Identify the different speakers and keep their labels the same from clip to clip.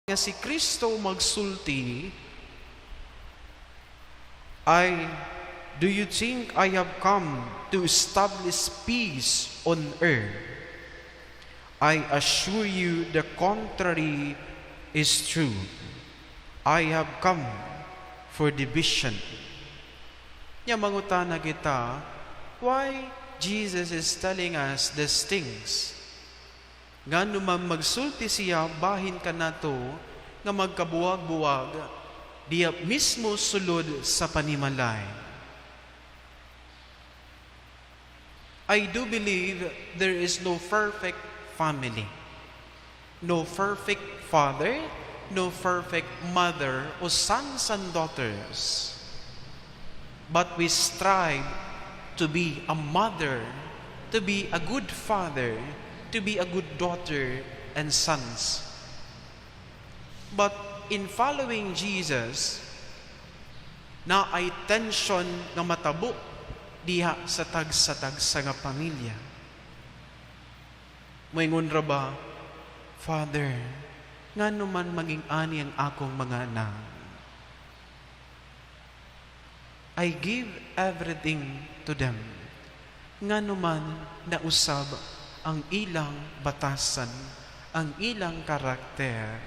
Speaker 1: Nga si Kristo magsulti ay, "Do you think I have come to establish peace on earth? I assure you the contrary is true. I have come for division." Nya mangutana kita, why Jesus is telling us these things? Ngano man magsulti siya bahin kanato nga magkabuwag-buwag diya mismo sulod sa panimalay? I do believe there is no perfect family. No perfect father, no perfect mother o sons and daughters. But we strive to be a mother, to be a good father, to be a good daughter and sons. But in following Jesus, naay tension nga matabo diha sa tagsa-tagsa nga pamilya. Moingon ra ba, "Father, ngano man maging ani ang akong mga anak? I give everything to them. Ngano man nausab ang ilang batasan, ang ilang karakter?"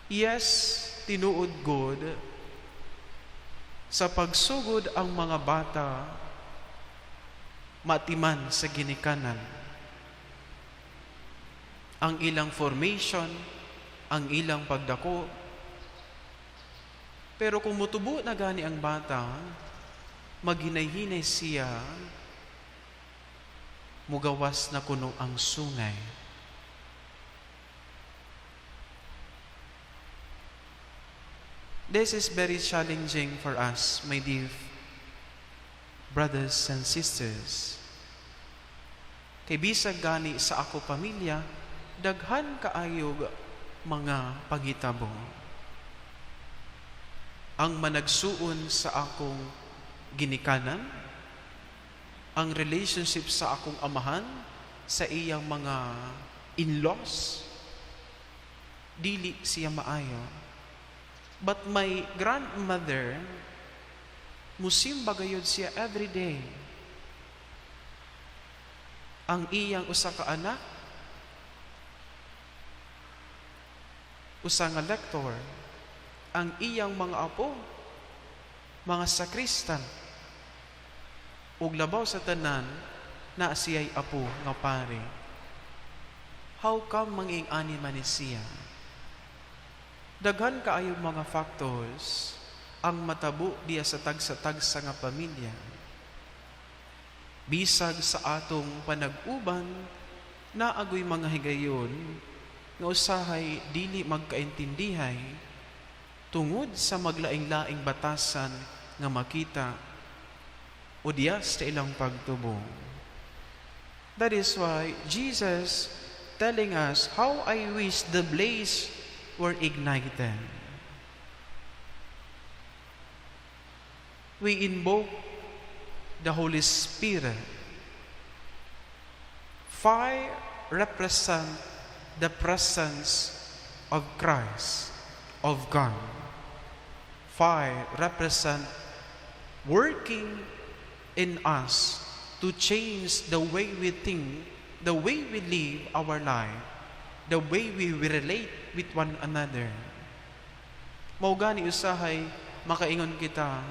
Speaker 1: Yes, tinuod gud, sa pagsugod ang mga bata matiman sa ginikanan. Ang ilang formation, ang ilang pagdako. Pero kung mutubo na gani ang bata, maghinay-hinay siya, mugawas na kuno ang sungay. This is very challenging for us, my dear brothers and sisters. Kay bisag gani sa ako pamilya, daghan kaayog mga panghitabo. Ang managsuon sa akong ginikanan, ang relationship sa akong amahan, sa iyang mga in-laws, dili siya maayo. But my grandmother, musimba gayud siya every day. Ang iyang usa ka anak, usa nga lector, ang iyang mga apo, mga sakristan, ug labaw sa tanan, na siya'y apo nga pare. How come manging ani man ni siya? Daghan kaayo mga factors ang matabo diya sa tagsa-tagsa nga pamilya. Bisag sa atong panag-uban, naagoy mga higayon nga usahay dili magkaintindihay tungod sa maglaing-laing batasan nga makita o diya sa ilang pagtubo. That is why Jesus telling us, "How I wish the blaze were ignited." We invoke the Holy Spirit. Fire represent the presence of Christ, of God. Fire represent working in us to change the way we think, the way we live our life, the way we relate with one another. Mao gani usahay makaingon kita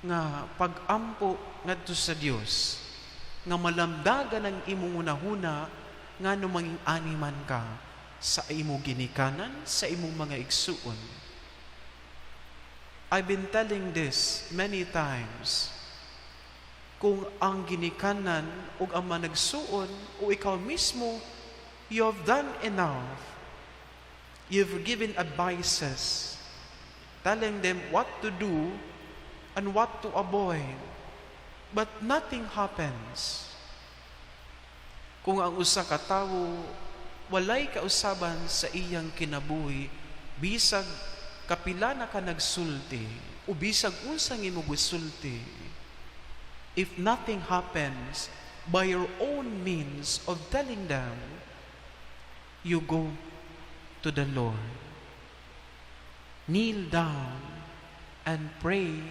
Speaker 1: nga pag-ampo ngadto sa Dios nga malamdagan ang imong hunahuna ngano manging ani man ka sa imong ginikanan, sa imong mga igsuon. I've been telling this many times. Kung ang ginikanan ug ang managsuon o ikaw mismo, you have done enough. You've given advices, telling them what to do and what to avoid. But nothing happens. Kung ang usa ka tawo walay kausaban sa iyang kinabuhi, bisag kapila na ka nagsulti o bisag unsang imong gisulti, if nothing happens, by your own means of telling them, you go to the Lord. Kneel down and pray.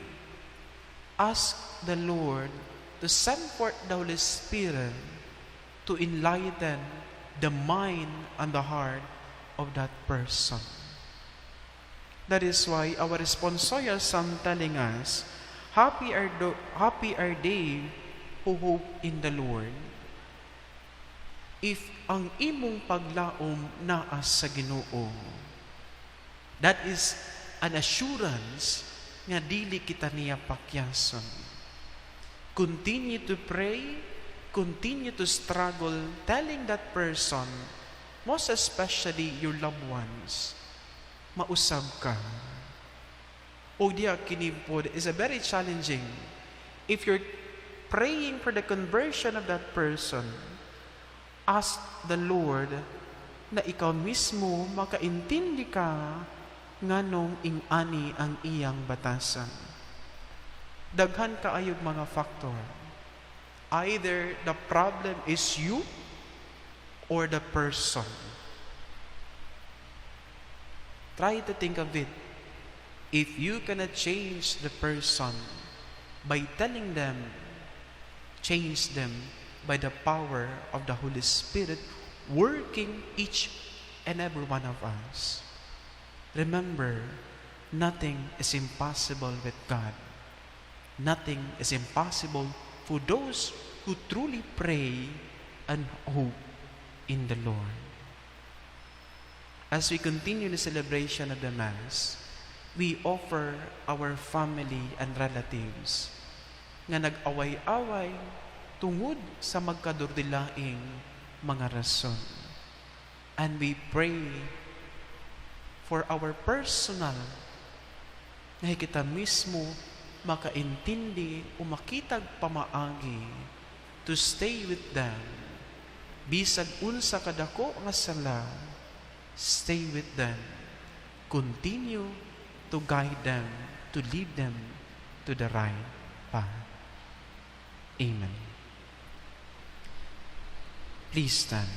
Speaker 1: Ask the Lord to send forth the Holy Spirit to enlighten the mind and the heart of that person. That is why our responsorial psalm telling us, Happy are they who hope in the Lord." If ang imong paglaom naa sa Ginoo, that is an assurance nga dili kita niya pakyason. Continue to pray, continue to struggle, telling that person, most especially your loved ones, mausab ka. O diya kini pod is a very challenging. If you're praying for the conversion of that person, ask the Lord na ikaw mismo makaintindi ka nganong ing-ani ang iyang batasan. Daghan kaayog mga factor. Either the problem is you or the person. Try to think of it. If you cannot change the person by telling them, change them by the power of the Holy Spirit working each and every one of us. Remember, nothing is impossible with God. Nothing is impossible for those who truly pray and hope in the Lord. As we continue the celebration of the Mass, we offer our family and relatives nga nag-away-away tungod sa magkadurdilaing mga rason. And we pray for our personal nga kita mismo makaintindi o makitag pamaagi to stay with them bisag unsa kadako nga sala. Stay with them, continue to guide them, to lead them to the right path. Amen. Please stand.